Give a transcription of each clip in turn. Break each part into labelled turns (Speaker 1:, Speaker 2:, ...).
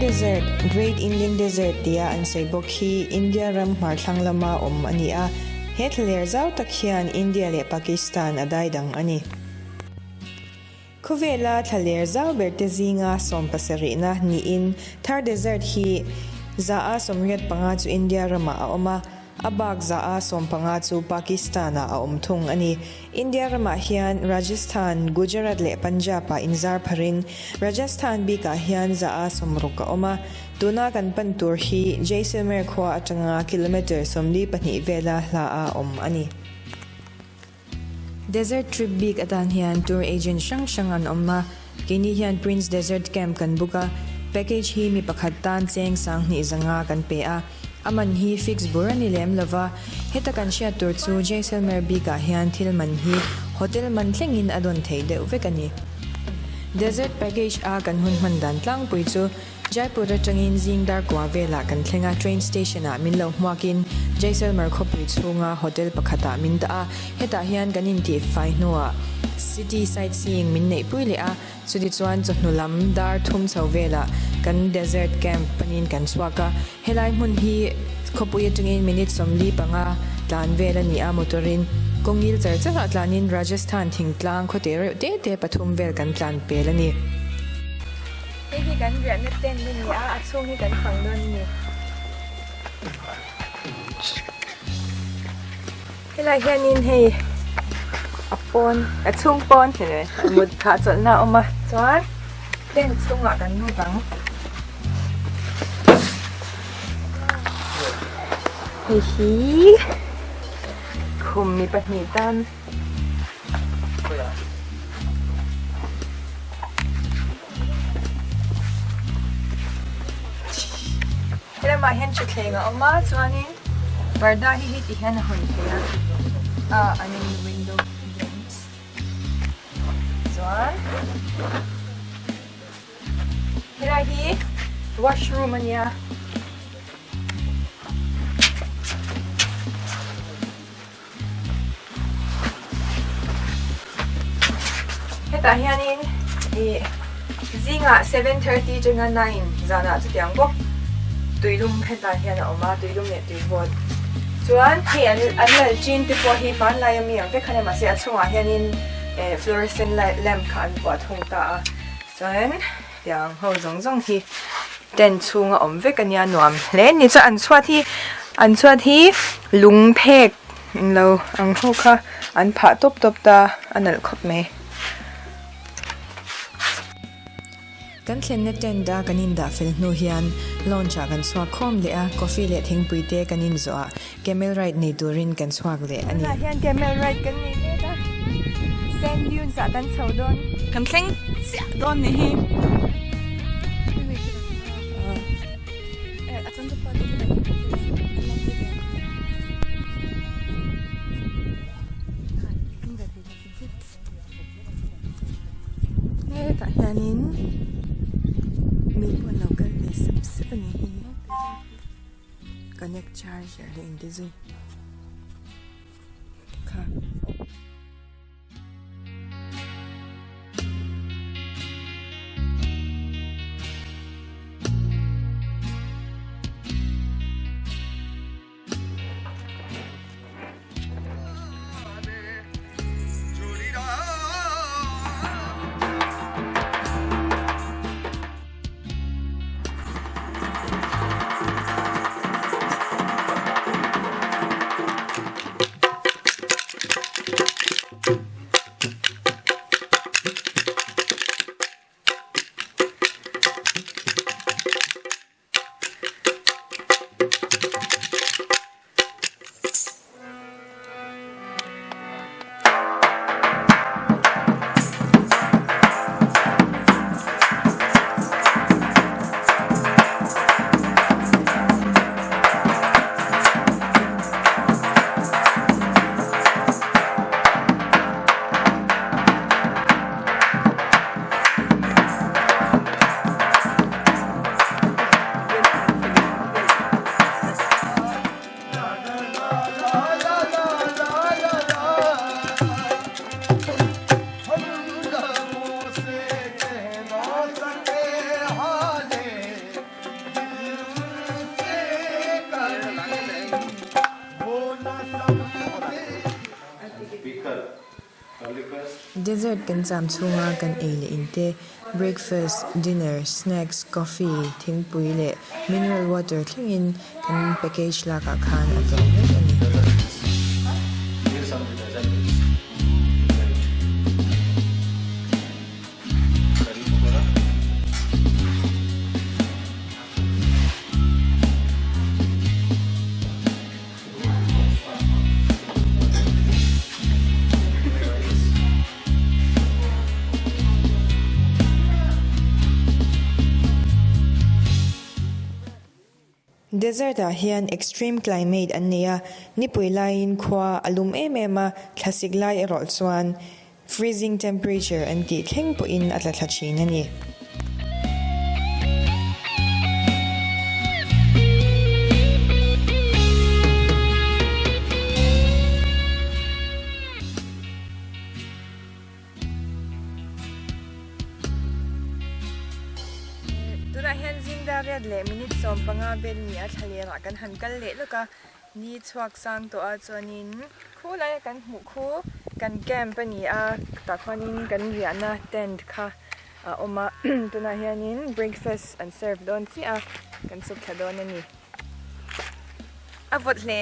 Speaker 1: Desert, Great Indian Desert tia an sawi bawk hi India ram hmar thlang lama awm a ni a, he thlaler zau tak hian India leh Pakistan a daidang a ni. Khawvela thlaler zau berte zinga 70na niin Thar Desert hi 85% chu India ramah a awm a, a bak 15% chu Pakistan-ah a awm thung a ni. India ramah hian Rajasthan, Gujarat leh Punjab-ah inzar pharin Rajasthan bikah hian 60% a awm a. Tuna kan pan tur hi Jaisalmer khua atanga kilometre 42 vela hla a awm a ni. Desert trip bik atan hian tour agent hrang hrang an awm a, keini hian Prince Desert Camp kan book a, package hi mi pakhat tan cheng 2500 kan pe a, a man hi fix bur a ni lem lova, heta kan hriat tur chu Jaisalmer bikah hian thil man hi hotel man thlengin a dawn thei deuh vek a ni. Desert package a kan hun hman dan tlangpui chu Jaipur atangin zing dar kua velah kan thleng a, train station ah min lo hmuakin Jaisalmer khawpui chhunga hotel pakhatah min dah a, hetah hian kan intih fai hnuah city sightseeing min neihpui leh a, chutichuan chawhnu lam dar thum chho velah kan desert camp panin kan chhuak a, helai hmun hi khawpui atangin minute 45 tlan vel a ni a, motor-in kawngil char charah tlanin Rajasthan thingtlang khawte reuh te te pathum vel kan tlan pel a ni. Hei hi kan riahna tent a ni a, a chhung hi kan fang dawn a ni. Helai hianin hei a pawn a chhung pawn mut phah chawlhna a awm a chuan tent chhungah kan lut ang. Hei hi khum mi pahnih tan. Helamah hian thuthleng a awm a chuanin parda hi heti hian a hawn thei a ah I mean window blinds chuan helai hi washroom a nia. Hetah hianin ih zingah 7:30 atanga 9 zanah chutiang bawk tuilum hetah hian a awm a tuilum leh tuivawt chuan hei an an lal chin te pawh hi hmanlai ami ang vek kha nia mahse a chhungah hianin eh fluorescent light lamp kha an vuah thung ta a chuan tiang ho zawng zawng hi tent chhunga awm vek ania nuam hle ni chuan an chhuat hi an chhuat hi lung phek Englo ang ho kha an phah tawp tawp ta a nalh khawp mai. Kan thlenna tent a kan indah fel hnu hian lounge ah kan chhuak khawm leh a, coffee leh thingpui te kan inzawh a, camel ride nei turin kan chhuak leh a ni. Tunah hian camel ride kan nei mek a, sand dunes ah kan chho dawn.
Speaker 2: Kan thleng chiah dawn ni hi.
Speaker 1: Hetah hianin mi pawh an lo kal ve sep sep a ni hi connect charger leh inti zui kha. Desert kan cham chhunga kan ei leh in te, breakfast, dinner, snacks, coffee, thingpui leh mineral water thlengin kan package lakah khan a tel vek a ni. Desert ah hian extreme climate an nei a, nipui laiin khua a lum em em a, thlasik lai erawh chuan Freezing temperature an tih thleng pawhin a tla thla thin a ni. Tunah hian zingda riat leh minute 15 vel ni a thla lerah kan han kal leh lawk a. Ni chhuak sang tawh a chuanin khu laia kan hmuh khu kan camp a ni a tah khuanin kan riahna tent kha a awm a tunah hianin breakfast an serve dawn chiah a kan chhuk thla dawn a ni a vawt hle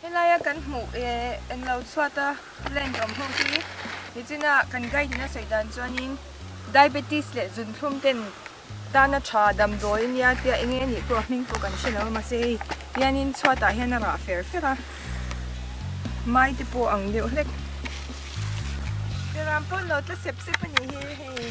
Speaker 1: helaia kan hmuh eh englo chhuat a plant awm ho hi nichina kan guide in a sawi dan chuanin diabetes leh zunthlum ten Tana tha damdawi ania tia enge anih pawh a hming pawh kan hre lo a mahse hei hianin chhuatah hian a rah fer fer a mai te pawh ang deuh hlek ram pawh lo tla sep sep anih hi hei.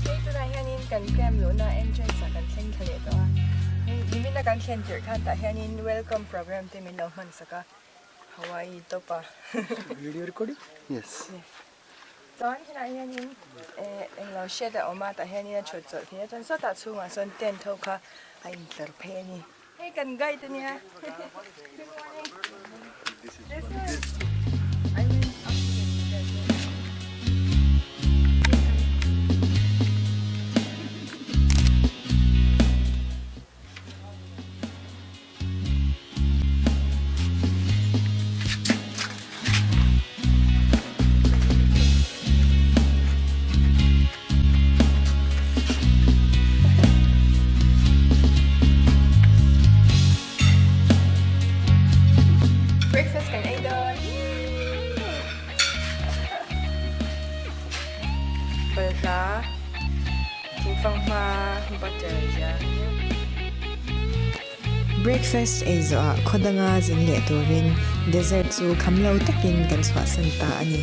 Speaker 1: Hei tunah hianin kan camp luhna entrance ah kan thleng thla leh tawh a, hei nimin a kan thlen tirh khan tah hianin welcome program te min lo hman sak a, Hawaii top a.
Speaker 3: Video recording? Yes.
Speaker 1: Chuan helaiah hianin eh englo shed a awm a tah hianin a thut chawlh theih a chuan sawtah chhungah sawn tent ho kha a intlar phei a ni. Hei kan guide ania. Good morning.
Speaker 3: This is
Speaker 1: This is I went up to the desert. Breakfast kan ei dawn. Balhla, thingfanghma, butter zia. Breakfast ei zawhah khaw danga zin leh turin dessert chu kham lo takin kan chhuahsan ta a ni.